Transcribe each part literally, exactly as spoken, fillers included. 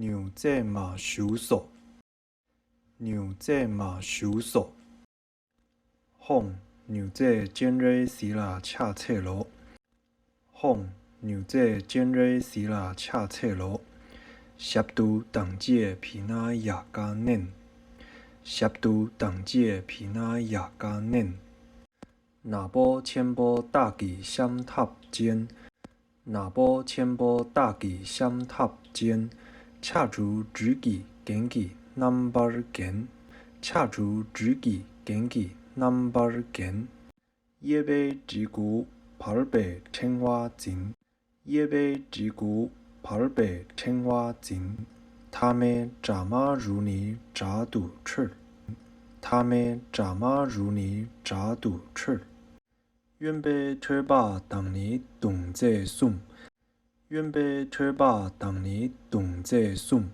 ནེའུ་ཙེ་མ་ཞུ་སོ། ནེའུ་ཙེ་མ་ཞུ་སོ། ཧོང་། ནེའུ་ཙེ་སྤྱན་རས་གཟིགས་ལ་ཕྱག་འཚལ་ལོ། ཧོང་། ནེའུ་ཙེ་སྤྱན་རས་གཟིགས་ལ་ཕྱག་འཚལ་ལོ། ཞབས་ཏོག་དང་བཅས་བི་ན་ཡ་ཀ་མནན། ཞབས་ཏོག་དང་བཅས་བི་ན་ཡ་ཀ་མནན། ནག་པོ་ཆེན་པོ་སྟག་གི་ཤམ་ཐབས་ཅན། ནག་པོ་ཆེན་པོ་སྟག་གི་ཤམ་ཐབས་ཅན། ཕྱག་དྲུག་སྦྲུལ་གྱི་རྒྱན་གྱིས་རྣམ་པར་བརྒྱན། ཕྱག་དྲུག་སྦྲུལ་གྱི་རྒྱན་གྱིས་རྣམ་པར་བརྒྱན། གཡས་པས་གྲི་གུག་བར་པས་ཕྲེང་བ་འཛིན། གཡས་པས་གྲི་གུག་བར་པས་ཕྲེང་བ་འཛིན། ཐ་མའི་དགྲ་མ་རུ་ནི་དྲག་ཏུ་ཁྲོས། ཐ་མའི་དགྲ་མ་རུ་ནི་དྲག་ཏུ་ཁྲོས། གཡོན་པས་ཐོད་པ་དང་ནི་མདུང་རྩེ་གསུམ། གཡོན་པས་ཐོད་པ་དང་ནི་མདུང་རྩེ་གསུམ།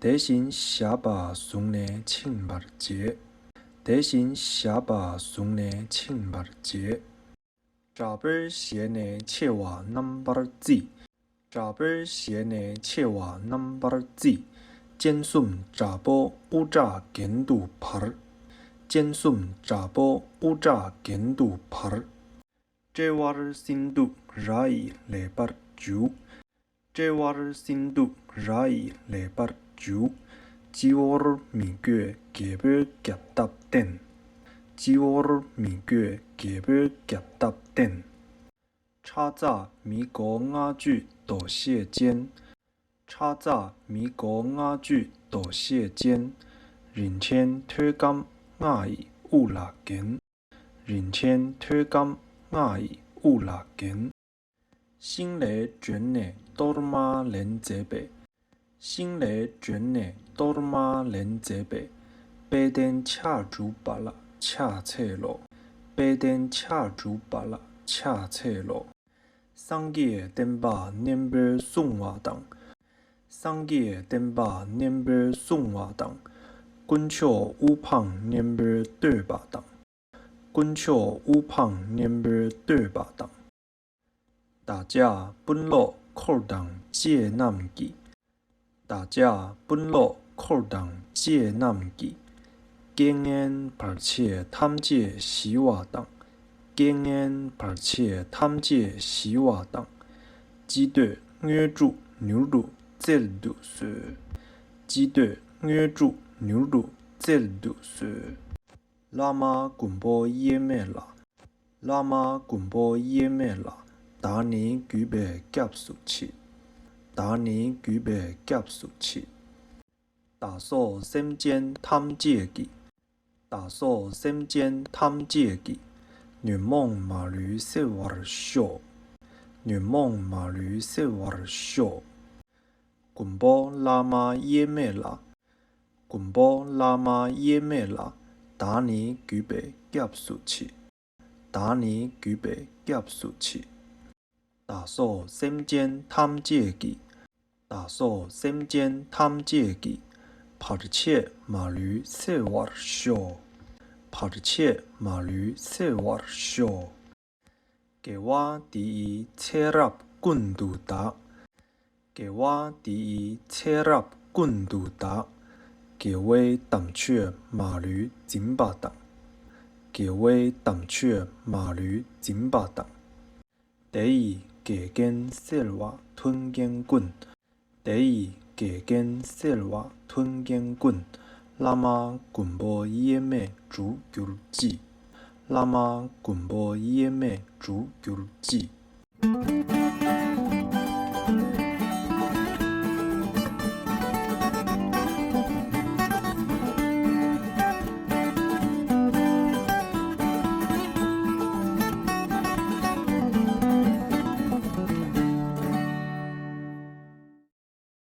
དེ་བཞིན་ཞབས་པད་བཟུང་ནས་འཆིང་བར་བྱེད། དེ་བཞིན་ཞབས་པད་བཟུང་ནས་འཆིང་བར་བྱེད། དྲག་པོའི་ཞལ་ནས་མཆེ་བ་རྣམ་པར་གཙིགས། དྲག་པོའི་ཞལ་ནས་མཆེ་བ་རྣམ་པར་གཙིགས། སྤྱན་གསུམ་དྲག་པོ་དབུ་སྐྲ་གྱེན་དུ་འབར། སྤྱན་གསུམ་དྲག་པོ་དབུ་སྐྲ་གྱེན་དུ་འབར། དཔྲལ་བར་སྲིན་དུག་ར་ཡིས་ལེགས་པར་བྱུགས། དཔྲལ་བར་སྲིན་དུག་ར་ཡིས་ལེགས་པར་བྱུགས། སྤྱི་བོར་མི་བསྐྱོད་རྒྱལ་པོའི་རྒྱབ་བརྡབས་བསྟན། སྤྱི་བོར་མི་བསྐྱོད་རྒྱལ་པོའི་རྒྱབ་བརྡབས་བསྟན། ཁྲག་འཛག་མི་མགོ་ལྔ་བཅུའི་རྡོ་ཤལ་ཅན། ཁྲག་འཛག་མི་མགོ་ལྔ་བཅུའི་རྡོ་ཤལ་ཅན། རིན་ཆེན་ཐོད་སྐམ་ལྔ་ཡི་དབུ་ལ་གྱོན། རིན་ཆེན་ཐོད་སྐམ་ལྔ་ཡི་དབུ་ལ་གྱོན། ཤིང་ལས་བྱོན་ནས་གཏོར་མ་ལེན་མཛད་པའི། ཤིང་ལས་བྱོན་ནས་གཏོར་མ་ལེན་མཛད་པའི། དཔལ་ལྡན་ཕྱག་དྲུག་པ་ལ་ཕྱག་འཚལ་ལོ། དཔལ་ལྡན་ཕྱག་དྲུག་པ་ལ་ཕྱག་འཚལ་ལོ། སངས་རྒྱས་བསྟན་པ་གཉན་པོས་བསྲུང་བ་དང་། སངས་རྒྱས་བསྟན་པ་གཉན་པོས་བསྲུང་བ་དང་། དཀོན་མཆོག་དབུ་འཕང་གཉན་པོས་བསྟོད་པ་དང་། དཀོན་མཆོག་དབུ་འཕང་གཉན་པོས་བསྟོད་པ་དང་། བདག་ཅག་དཔོན་སློབ་འཁོར་དང་བཅས་རྣམས་ཀྱིས། བདག་ཅག་དཔོན་སློབ་འཁོར་དང་བཅས་རྣམས་ཀྱིས། རྐྱེན་ངན་བར་ཆད་ཐམས་ཅད་ཞི་བ་དང་། རྐྱེན་ངན་བར་ཆད་ཐམས་ཅད་ཞི་བ་དང་། ཅི་འདོད་དངོས་གྲུབ་མྱུར་དུ་སྩལ་དུ་གསོལ། ཅི་འདོད་དངོས་གྲུབ་མྱུར་དུ་སྩལ་དུ་གསོལ། བླ་མ་མགོན་པོ་དབྱེར་མེད་ལ། བླ་མ་མགོན་པོ་དབྱེར་མེད་ལ། བདག་ནི་གུས་པས་སྐྱབས་སུ་མཆི། བདག་ནི་གུས་པས་སྐྱབས་སུ་མཆི། བདག་སོགས་སེམས་ཅན་ཐམས་ཅད་ཀྱི། བདག་སོགས་སེམས་ཅན་ཐམས་ཅད་ཀྱི། ཉོན་མོངས་མ་ལུས་སེལ་བར་ཤོག། ཉོན་མོངས་མ་ལུས་སེལ་བར་ཤོག། མགོན་པོ་བླ་མ་དབྱེར་མེད་ལ། མགོན་པོ་བླ་མ་དབྱེར་མེད་ལ། བདག་ནི་གུས་པས་སྐྱབས་སུ་མཆི། བདག་ནི་གུས་པས་སྐྱབས་སུ་མཆི། བདག་སོགས་སེམས་ཅན་ཐམས་ཅད་ཀྱི། བདག་སོགས་སེམས་ཅན་ཐམས་ཅད་ཀྱི། བར་ཆད་མ་ལུས་སེལ་བར་ཤོག། བར་ཆད་མ་ལུས་སེལ་བར་ཤོག། དགེ་བ་འདི་ཡིས་ཚེ་རབས་ཀུན་ཏུ་བདག། དགེ་བ་འདི་ཡིས་ཚེ་རབས་ཀུན་ཏུ་བདག། དགེ་བའི་དམ་ཆོས་མ་ལུས་འཛིན་པ་དང་། དགེ་བའི་དམ་ཆོས་མ་ལུས་འཛིན་པ་དང་། དེ་ཡི་འགལ་རྐྱེན་སེལ་བ་མཐུན་རྐྱེན་ཀུན། དེ་ཡི་འགལ་རྐྱེན་སེལ་བ་མཐུན་རྐྱེན་ཀུན། བླ་མ་མགོན་པོ་དབྱེར་མེད་སྒྲུབ་གྱུར་ཅིག། བླ་མ་མགོན་པོ་དབྱེར་མེད་སྒྲུབ་གྱུར་ཅིག།